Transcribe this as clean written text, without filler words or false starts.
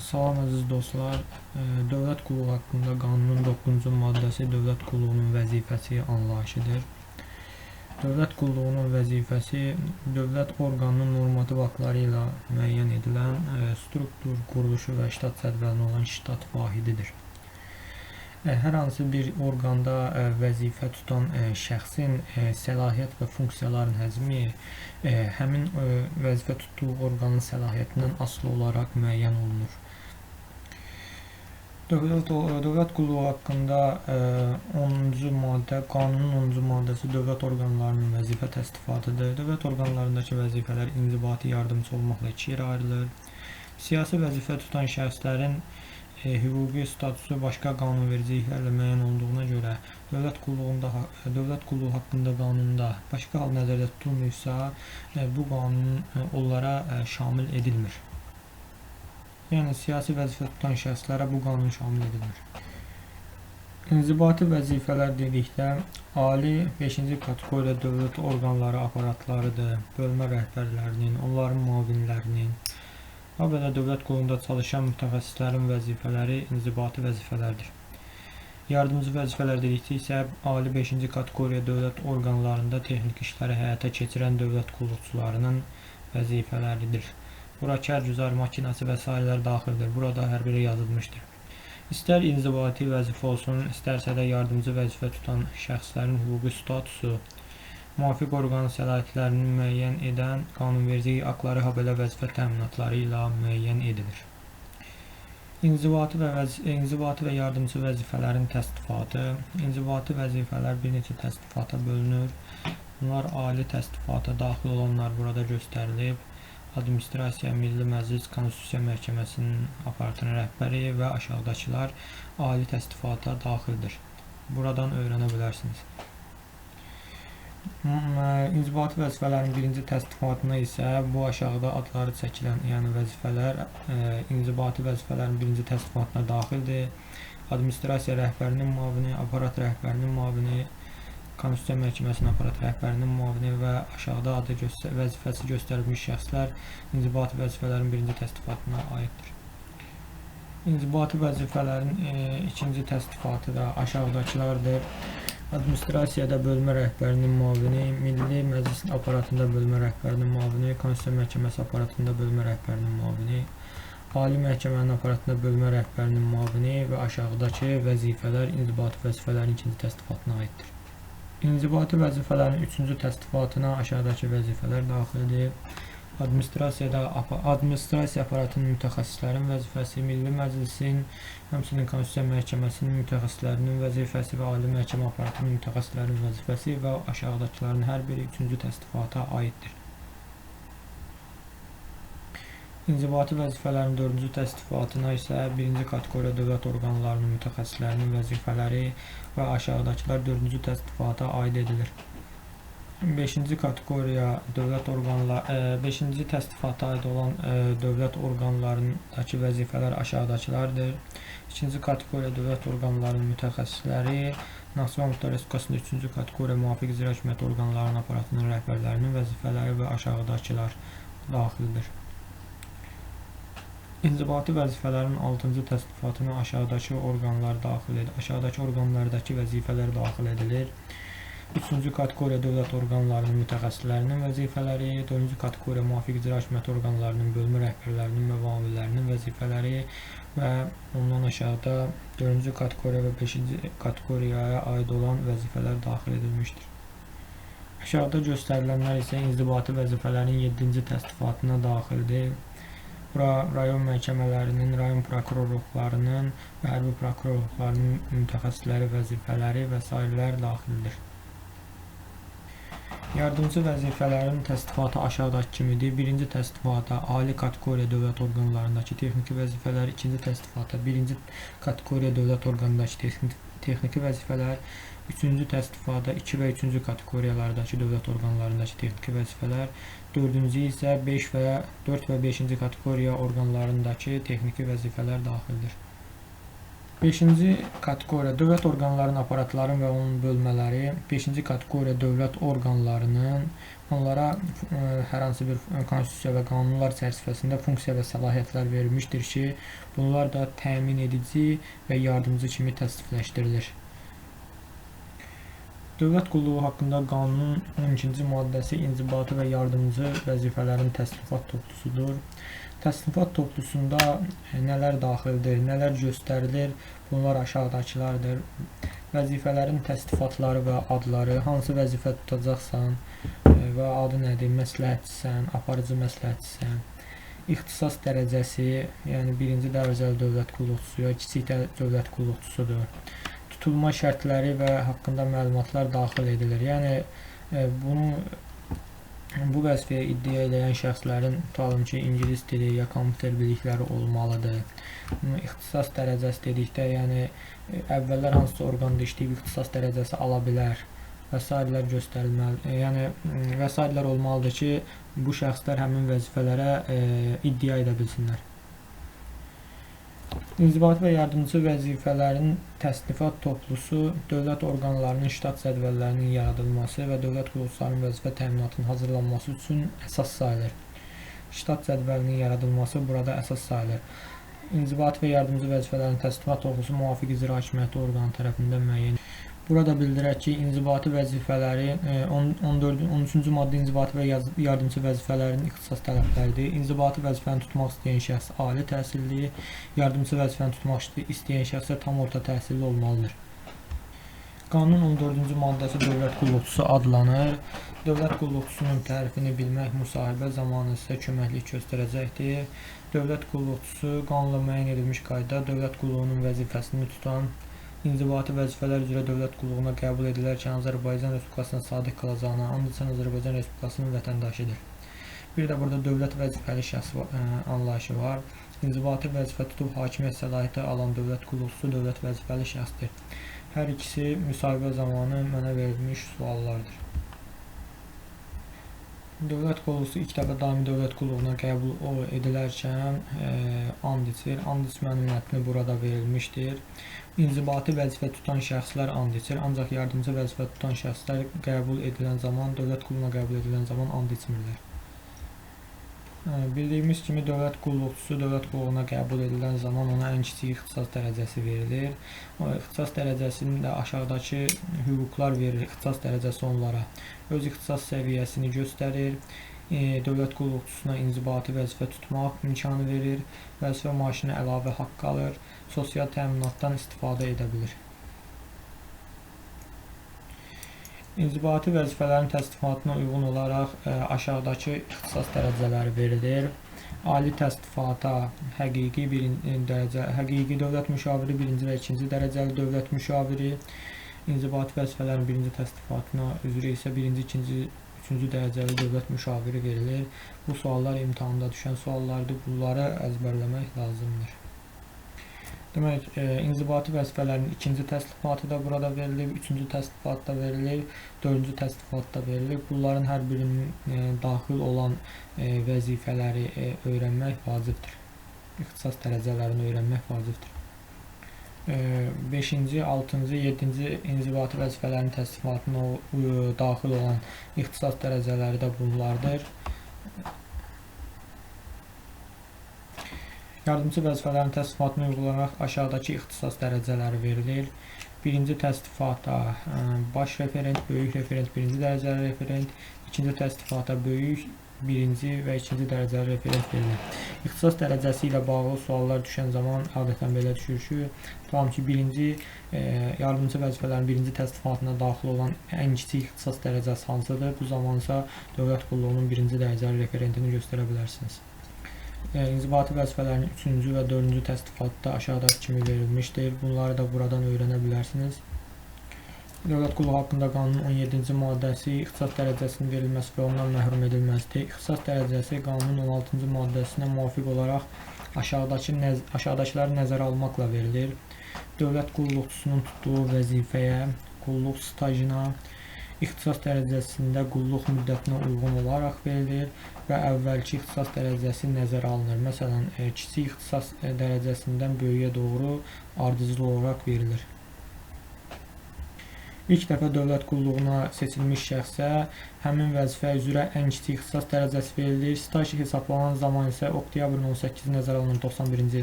Salam əziz dostlar. Dövlət qulluğu haqqında qanunun 9-cu maddəsi dövlət qulluğunun vəzifəsi anlayışıdır. Dövlət qulluğunun vəzifəsi dövlət orqanının normativ aktları ilə müəyyən edilən struktur, quruluşu və ştat cədvəlinə olan ştat vahididir. Hər hansı bir orqanda vəzifə tutan şəxsin səlahiyyət və funksiyaların həcmi həmin vəzifə tutduğu orqanın səlahiyyətindən asılı olaraq müəyyən olunur. Dövlət qulluğu haqqında 10-cu maddə, qanunun 10-cu maddəsi dövlət orqanlarının vəzifə təsnifatıdır. Dövlət orqanlarındakı vəzifələr inzibati yardımçı olmaqla iki yerə ayrılır. Siyasi vəzifə tutan şəxslərin hüquqi statusu başqa qanunvericiliklərlə müəyyən olunduğuna görə dövlət qulluğu haqqında qanunda başqa hal nəzərdə tutulmayıbsa, bu qanun onlara şamil edilmir. Yəni siyasi vəzifə tutan şəxslərə bu qanun şamil edilmir. İnzibati vəzifələr dedikdə ali 5-ci kateqoriya dövlət orqanları aparatlarıdır, bölmə rəhbərlərinin, onların müavinlərinin, habelə dövlət qulluğunda çalışan mütəxəssislərin vəzifələri inzibati vəzifələrdir. Yardımcı vəzifələr dedikdə isə ali 5-ci kateqoriya dövlət orqanlarında texniki işləri həyata keçirən dövlət qulluqçularının vəzifələridir. Bura kərgüzar makinası və sairələr daxildir. Burada hər biri yazılmışdır. İstər inzibati vəzifə olsun, istərsə də yardımcı vəzifə tutan şəxslərin hüquqi statusu, müvafiq orqanın səlahiyyətlərini müəyyən edən qanunverici aktları habelə vəzifə təminatları ilə müəyyən edilir. İnzibati və yardımcı vəzifələrin təsnifatı. İnzibati vəzifələr bir neçə təsnifata bölünür. Bunlar ali təsnifata daxil olanlar burada göstərilib. Administrasiya, Milli Məclis, Konstitusiya Məhkəməsinin aparatının rəhbəri və aşağıdakılar ali təsnifata daxildir. Buradan öyrənə bilərsiniz. İnzibati vəzifələrin birinci təsnifatına isə bu aşağıda adları çəkilən, yəni vəzifələr inzibati vəzifələrin birinci təsnifatına daxildir. Administrasiya rəhbərinin müavini, aparat rəhbərinin müavini, Konstitusiya Məhkəməsinin aparat rəhbərinin müavini və aşağıda adı vəzifəsi göstərilmiş şəxslər inzibati vəzifələrin birinci təsnifatına aiddir. İnzibati vəzifələrin ikinci təsnifatı da aşağıdakılardır. Administrasiyada bölmə rəhbərinin müavini, Milli Məclis aparatında bölmə rəhbərinin müavini, Konstitusiya Məhkəməsi aparatında bölmə rəhbərinin müavini, Ali Məhkəmənin aparatında bölmə rəhbərinin müavini və aşağıdakı vəzifələr inzibati vəzifələrin ikinci təsnifatına aiddir. İnzibati vəzifələrin üçüncü təsnifatına aşağıdakı vəzifələr daxildir. Administrasiya aparatının mütəxəssislərin vəzifəsi, Milli Məclisin, həmçinin Konstitusiya Məhkəməsinin mütəxəssislərinin vəzifəsi və Ali Məhkəmə aparatının mütəxəssislərinin vəzifəsi və aşağıdakıların hər biri üçüncü təsnifata aiddir. İnzibati vəzifələrin dördüncü təsnifatına isə birinci kateqoriya dövlət orqanlarının mütəxəssislərinin vəzifələri və aşağıdakılar dördüncü təsnifata aid edilir. Beşinci kateqoriya dövlət orqanları, beşinci təsnifata aid olan dövlət orqanlarındakı vəzifələr aşağıdakılardır. İkinci kateqoriya dövlət orqanlarının mütəxəssisləri, Naxçıvan Muxtar Respublikasında üçüncü kateqoriya müvafiq icra hakimiyyəti orqanlarının aparatının rəhbərlərinin vəzifələri və aşağıdakılar daxildir. İnzibati vəzifələrin 6-cı təsnifatına aşağıdakı orqanlar daxil edilir. Aşağıdakı orqanlardakı vəzifələr daxil edilir. 3-cü kateqoriya dövlət orqanlarının mütəxəssislərinin vəzifələri, 4-cü kateqoriya müvafiq icra hakimiyyəti orqanlarının bölmə rəhbərlərinin və müavinlərinin vəzifələri və ondan aşağıda 4-cü kateqoriya və 5-ci kateqoriyaya aid olan vəzifələr daxil edilmişdir. Aşağıda göstərilənlər isə inzibati vəzifələrin 7-ci təsnifatına daxildir. Bura rayon məhkəmələrinin, rayon prokurorluqlarının və hərbi prokurorluqlarının mütəxəssisləri vəzifələri və sairələr daxildir. Yardımcı vəzifələrin təsnifatı aşağıdakı kimidir. Birinci təsnifata ali kateqoriya dövlət orqanlarındakı texniki vəzifələr, ikinci təsnifata birinci kateqoriya dövlət orqanındakı texniki vəzifələr, üçüncü təsnifata 2 və 3-cü kateqoriyalardakı dövlət orqanlarındakı texniki vəzifələr, dördüncü isə 5 və 4 və 5-ci kateqoriya orqanlarındakı texniki vəzifələr daxildir. 5-ci kateqoriya dövlət orqanlarının, aparatların və onun bölmələri. 5-ci kateqoriya dövlət orqanlarının onlara hər hansı bir konstitusiya və qanunlar çərçivəsində funksiya və səlahiyyətlər verilmişdir ki, bunlar da təmin edici və yardımcı kimi təsnifləşdirilir. Dövlət qulluğu haqqında qanunun 12-ci maddəsi inzibati və yardımcı vəzifələrin təsnifat toplusudur. Təsnifat toplusunda nələr daxildir, nələr göstərilir, bunlar aşağıdakılardır. Vəzifələrin təsnifatları və adları, hansı vəzifə tutacaqsan və adı nədir, məsləhətçisən, aparıcı məsləhətçisən, ixtisas dərəcəsi, yəni birinci dərəcəli dövlət qulluqçusu ya kiçik dövlət qulluqçusudur. Tutulma şərtləri və haqqında məlumatlar daxil edilir. Yəni bu vəzifəyə iddia edən şəxslərin tutalım ki, ingilis dili ya kompüter bilikləri olmalıdır. İxtisas dərəcəsi dedikdə, yəni əvvəllər hansısa orqanda işləyib ixtisas dərəcəsi ala bilər və sairlər göstərilməli, yəni və sairlər olmalıdır ki, bu şəxslər həmin vəzifələrə iddia edə bilsinlər. İnzibati və yardımcı vəzifələrin təsnifat toplusu dövlət orqanlarının ştat cədvəllərinin yaradılması və dövlət qulluqçularının vəzifə təminatının hazırlanması üçün əsas sayılır. Ştat cədvəlinin yaradılması burada əsas sayılır. İnzibati və yardımcı vəzifələrin təsnifat toplusu müvafiq icra hakimiyyəti orqanı tərəfindən müəyyən. Burada bildirək ki, inzibati vəzifələri 13-cü maddə inzibati və yardımcı vəzifələrin ixtisas tələbləridir. İnzibati vəzifəni tutmaq istəyən şəxs ali təhsilli, yardımcı vəzifəni tutmaq istəyən şəxs isə tam orta təhsilli olmalıdır. Qanunun 14-cü maddəsi dövlət qulluqçusu adlanır. Dövlət qulluqçusunun tərifini bilmək müsahibə zamanı sizə köməklik göstərəcəkdir. Dövlət qulluqçusu qanunla müəyyən edilmiş qaydada dövlət qulluğunun vəzifəsini tutan, inzibati vəzifələr üzrə dövlət qulluğuna qəbul edilərkən Azərbaycan Respublikasına sadiq qalacağına and içən Azərbaycan Respublikasının vətəndaşıdır. Bir də burada dövlət vəzifəli şəxs anlayışı var. İnzibati vəzifə tutub hakimiyyət səlahiyyəti alan dövlət qulluqçusu dövlət vəzifəli şəxsdir. Hər ikisi müsahibə zamanı mənə verilmiş suallardır. Dövlət qulluqçusu ilk dəfə daimi dövlət qulluğuna qəbul edilərkən and içir. And içmənin mətni burada verilmişdir. İnzibati vəzifə tutan şəxslər and içir, ancaq yardımcı vəzifə tutan şəxslər qəbul edilən zaman, dövlət qulluğuna qəbul edilən zaman and içmirlər. Bildiyimiz kimi dövlət qulluqçusu dövlət qulluğuna qəbul edilən zaman ona ən kiçik ixtisas dərəcəsi verilir. O ixtisas dərəcəsinin də aşağıdakı hüquqlar verir ixtisas dərəcəsi onlara. Öz ixtisas səviyyəsini göstərir, dövlət qulluqçusuna inzibati vəzifə tutmaq imkanı verir, vəzifə maaşına əlavə haqq alır, sosial təminatdan istifadə edə bilir. İnzibati vəzifələrin təsnifatına uyğun olaraq aşağıdakı ixtisas dərəcələri verilir. Ali təsnifata həqiqi dərəcə, həqiqi dövlət müşaviri, birinci və ikinci dərəcəli dövlət müşaviri, inzibati vəzifələrin birinci təsnifatına üzrə isə birinci, ikinci, üçüncü dərəcəli dövlət müşaviri verilir. Bu suallar imtahanda düşən suallardır. Bunları əzbərləmək lazımdır. Demək, inzibati vəzifələrin ikinci təsnifatı da burada verilib, üçüncü təsnifat da verilib, dördüncü təsnifat da verilib. Bunların hər birinin daxil olan vəzifələri öyrənmək vacibdir. İxtisas dərəcələrini öyrənmək vacibdir. 5-ci, 6-cı, 7-ci inzibati vəzifələrin təsnifatına daxil olan ixtisas dərəcələri də bunlardır. Yardımcı vəzifələrin təsnifatına uyğun olaraq aşağıdakı ixtisas dərəcələri verilir. Birinci təsnifata baş referent, böyük referent, birinci dərəcəli referent, ikinci təsnifata böyük, birinci və ikinci dərəcəli referent verilir. İxtisas dərəcəsi ilə bağlı suallar düşən zaman adətən belə düşür ki, tutalım ki, birinci yardımcı vəzifələrin birinci təsnifatına daxil olan ən kiçik ixtisas dərəcəsi hansıdır? Bu zaman isə dövlət qulluğunun birinci dərəcəli referentini göstərə bilərsiniz. İnzibati vəzifələrin 3-cü və 4-cü təsnifatda aşağıdakı kimi verilmişdir. Bunları da buradan öyrənə bilərsiniz. Dövlət qulluğu haqqında qanunun 17-ci maddəsi ixtisas dərəcəsinin verilməsi və ondan məhrum edilməsidir. İxtisas dərəcəsi qanunun 16-cı maddəsinə müvafiq olaraq aşağıdakıları nəzərə almaqla verilir. Dövlət qulluqçusunun tutduğu vəzifəyə, qulluq stajına, ixtisas dərəcəsində qulluq müddətinə uyğun olaraq verilir və əvvəlki ixtisas dərəcəsi nəzərə alınır. Məsələn, kiçik ixtisas dərəcəsindən böyüyə doğru ardıcıl olaraq verilir. İlk dəfə dövlət qulluğuna seçilmiş şəxsə həmin vəzifə üzrə ən kiçik ixtisas dərəcəsi verilir. Staj hesablanan zaman isə oktyabrın 18-i nəzərə alınır 91-ci il.